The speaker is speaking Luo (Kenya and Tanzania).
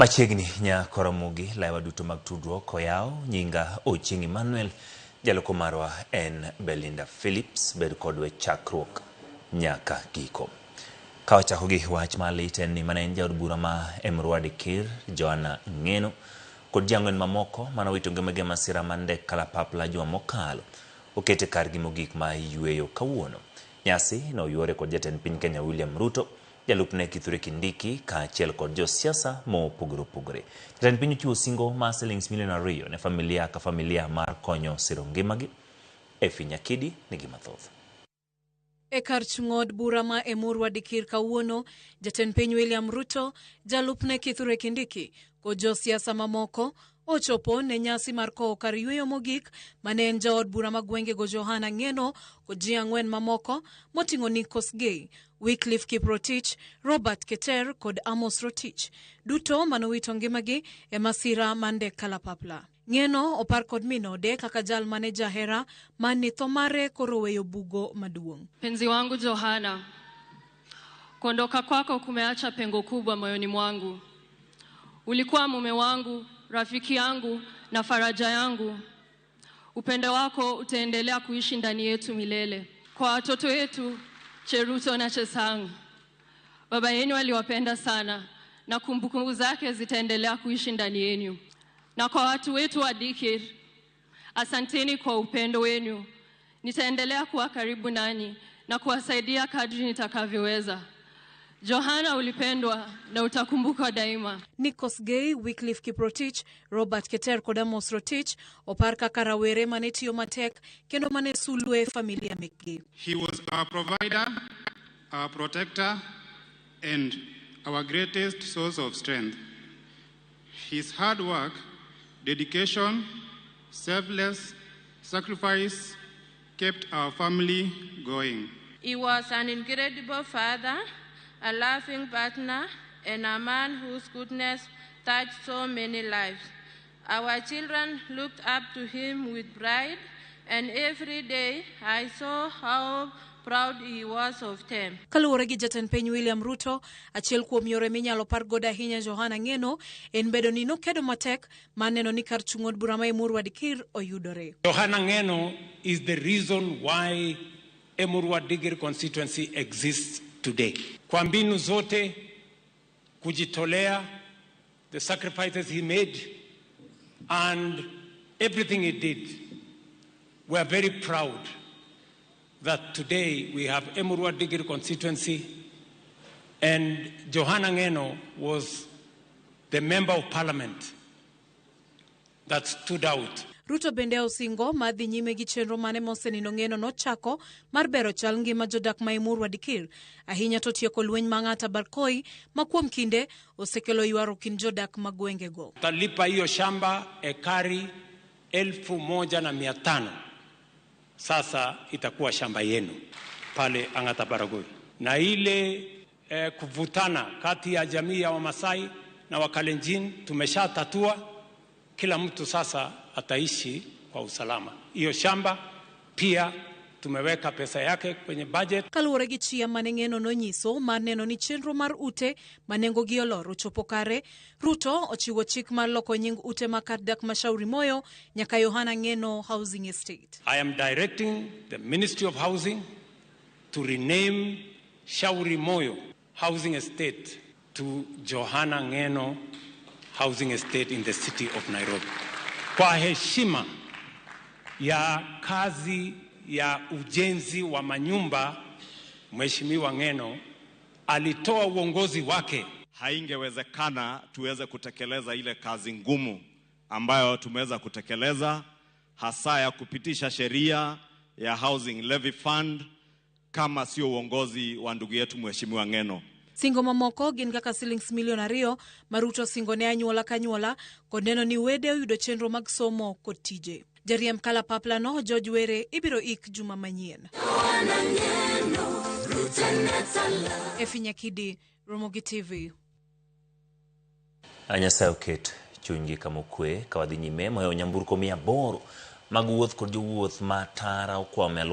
Machiegni nya Koromogi, laiwa duto mag tudruok oyaw, nyinga Ochieng' Emmanuel, jaloko marwa en Belinda Phillips, bed kodwa e chakruok nyaka giko. Ka wachako gi wach malit en ni mane en jaod bura ma Emurua Dikir, Johana Ng'eno, kod ji ang'wen mamoko mane owito ngimagi e masira mar ndek kalapapla juma mokalo, okete kargi mogik ma yweyo kawuono. Nyasi no oyuore kod jatend piny Kenya William Ruto, jalupne Kithure Kindiki kaachiel kod josiasa mopogore opogore. Jatend piny ochiwo singo mar silings milion 2 ne familia ka familia mar konyo siro ngimagi. Effie Nyakidi nigi mathoth. E kar chung' od bura ma Emurua Dikir kawuono, jatend piny William Ruto, jalupne Kithure Kindiki kod josiasa mamoko ochopo ne nyasi mar kowo kar yweyo mogik mane en jaod bura ma gwengego Johana Ng'eno kod ji ang'wen mamoko moting'o Nick Kosgei, Wycliffe Kiprotich, Robert Keter kod Amos Rotich, duto manowito ngimagi e masira mar ndek kalapapla. Ng'eno opar kod min ode kaka jal mane jahera mane tho mare koro weyo bugo maduong'. Mpenzi wangu Johana, kuondoka kwako kumeacha pengo kubwa moyoni mwangu. Ulikuwa mume wangu, rafiki yangu na faraja yangu. Upendo wako utaendelea kuishi ndani yetu milele. Kwa watoto wetu Cheruto na Chesang, baba yenu aliwapenda sana na kumbukumbu zake zitaendelea kuishi ndani yenu. Na kwa watu wetu wa Dikir, asanteni kwa upendo wenu. Nitaendelea kuwa karibu nanyi na kuwasaidia kadri nitakavyoweza. Johana, ulipendwa na utakumbukwa daima. Nick Kosgei, Wycliffe Kiprotich, Robert Keter kod Amos Rotich opar kaka rawere mane tiyo matek kendo mane sulwe familia mekgi. He was our provider, our protector, and our greatest source of strength. His hard work, dedication, selfless sacrifice kept our family going. He was an incredible father, a loving partner, and a man whose goodness touched so many lives. Our children looked up to him with pride, and every day I saw how proud he was of them. Kaluwore gi jatend piny William Ruto, achiel kuom yore minyalo par godo ahinya Johana Ng'eno en bedo ni nokedo matek mar neno ni kar chung' od bura ma Emurua Dikir oyudore. Johana Ng'eno is the reason why Emurua Dikir constituency exists today. Kwa mbinu zote, kujitolea, the sacrifices he made and everything he did, we are very proud that today we have Emurua Dikir constituency, and Johana Ng'eno was the member of parliament that stood out. Ruto bende osingo mar dhi nyime gi chenro mane mosenindo Ng'eno nochako mar bero chal ngima jodak ma Emurua Dikir, ahinya to tieko lweny ma Ang'ata Barkoi ma kuom kinde osekelo ywaruok kind jodak ma gwengego. Talipa hiyo shamba ekari 1500 sasa itakuwa shamba yenu pale Ang'ata Baragoi, na ile kuvutana kati ya jamii ya Wamasai na Wakalenjin tumeshatatua. Kila mtu sasa ataishi kwa usalama. Hiyo shamba pia tumeweka pesa yake kwenye budget. Kaluwore gi chia mane Ng'eno nonyiso mar neno ni chenro mar ute ma nengogi olor ochopo kare, Ruto ochiwo chik mar loko nying ute ma kar dak ma Shauri Moyo nyaka Johana Ng'eno Housing Estate. I am directing the Ministry of Housing to rename Shauri Moyo Housing Estate to Johana Ng'eno Housing Estate in the city of Nairobi. Kwa heshima ya kazi ya ujenzi wa manyumba, Mheshimiwa Ng'eno alitoa uongozi wake. Haingewezekana tuweze kutekeleza ile kazi ngumu ambayo tumeweza kutekeleza, hasa ya kupitisha sheria ya Housing Levy Fund, kama sio uongozi wa ndugu yetu Mheshimiwa Ng'eno. Singo mamoko gin kaka silings milion 2 ma Ruto osingo ne anyuola ka anyuola kod neno ni wede oyudo chenro mag somo kod tije. Jariemb kalapapla no George Were ibiro ik juma manyien. Effie Nyakidi, Ramogi TV. Nyasaye oket chunygi kama okwe ka wadhi nyime mohewo nyamburko 800 mag wuoth kod jowuoth ma tara okwamo e alwora.